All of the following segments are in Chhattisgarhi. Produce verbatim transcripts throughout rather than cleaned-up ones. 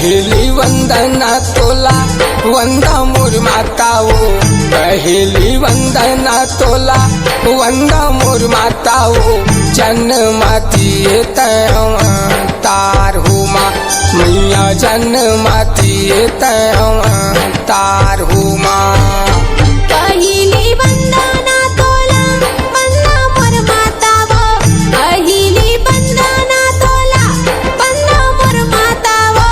पहली वंदना तोला, वंदा मोर माता वो। पहली वंदना तोला, वंदा मोर माता वो। जन्म दिए तैं अवतार हो माँ, मैया जन्म दिए तैं अवतार हो माँ। पहिली वंदना तोला, वंदा मोर माता वो। पहिली वंदना तोला, वंदा मोर माता वो।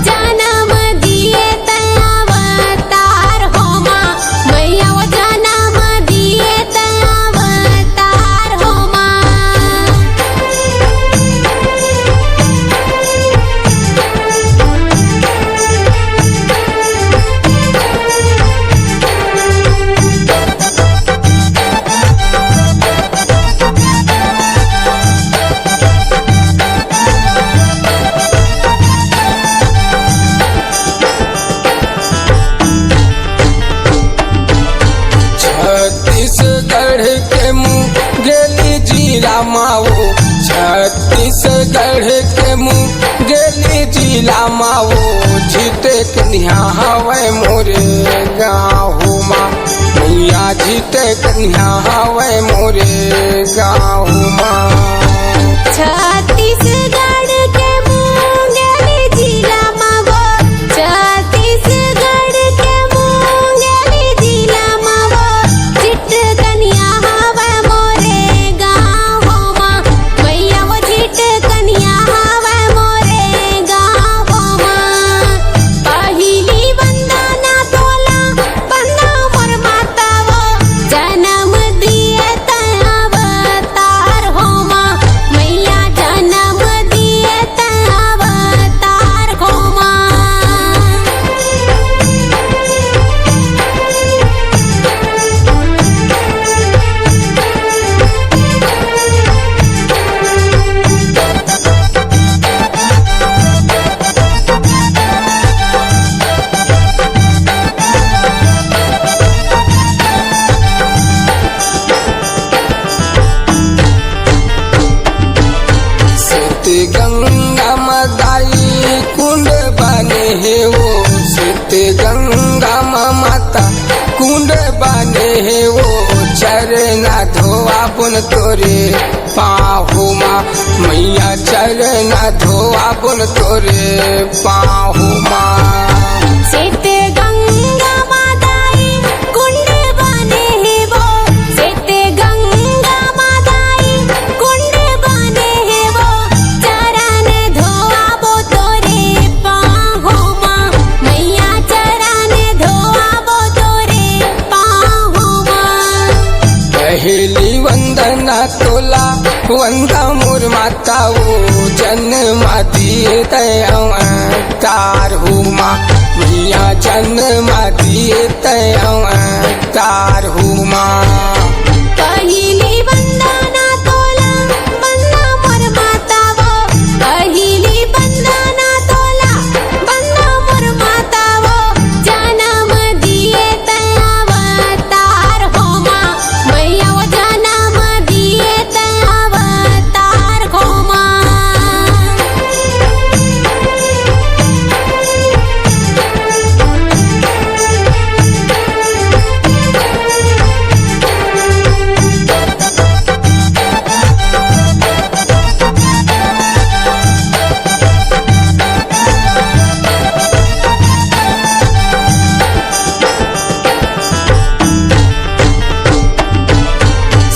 जन्म दिए तैं अवतार हो माँ, मैया वो जन्म दिए तैं अवतार हो माँ। छत्तीसगढ़ के मुंगेली जिला मा वो, छत्तीसगढ़ के मुंगेली जिला मा वो, झिटकनिया हवय मोरे गाँव हो माँ, मैया झिटकनिया हवय मोरे गाँव हो माँ। छत्तीसगढ़ के मुंगेली जिला मा वो, छत्तीसगढ़ के मुंगेली जिला मा वो, झिटकनिया हवय मोरे गाँव हो माँ, मैया वो झिटकनिया हवय मोरे गाँव हो माँ। पहिली वंदना तोला, वंदा मोर माता वो। जन्म दिए तैं अवतार हो माँ, मैया जन्म दिए तैं अवतार हो माँ। सित गंगा मा दाई कुंड बने हे वो, सित गंगा मा माता कुंड बने हे वो, चरना धोआबोन तोरे पाँव हो माँ, मैया चरना धोआबोन तोरे पाँव हो माँ। सित गंगा मा दाई कुंड बने हे वो, सित गंगा मा दाई कुंड बने हे वो, चरना धोआबो तोरे पाँव हो माँ, मैया चरना धोआबो तोरे पाँव हो माँ। पहिली वंदना तोला, वंदा मोर माता वो। जन्म दिए तैं अवतार हो माँ, मैया जन्म दिए तैं अवतार हो माँ। पहिली वंदना तोला, वंदा मोर माता वो। पहिली वंदना तोला, वंदा मोर माता वो। जन्म दिए तैं अवतार हो माँ, मैया वो जन्म दिए तैं अवतार हो माँ।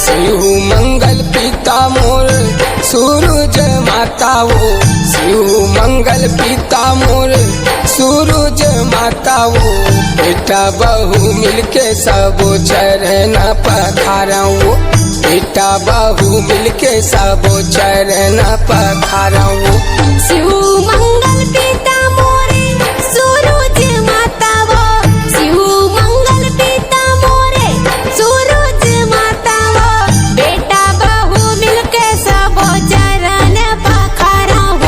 शिव मंगल पिता मोर सूरज माता वो, शिव मंगल पिता मोर सूरज माता वो। बेटा बहू मिलके सबो चरण पखारव, बेटा बहू मिलके सबो चरण पखारव। शिव मंगल पिता मोरे सूरज माता वो, शिव मंगल पिता मोरे सूरज माता वो। बेटा बहू मिलके सबो चरण पखारव,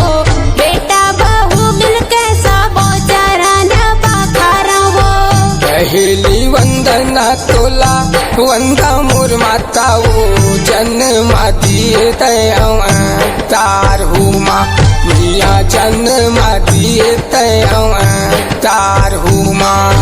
बेटा बहू मिलके सबो चरण पखारव। पहिली वंदना तोला, वंदा मोर माता वो। जन्म दिए तैं अवतार हो माँ, मैया जन्म दिए Tei hong, eh, tar huma.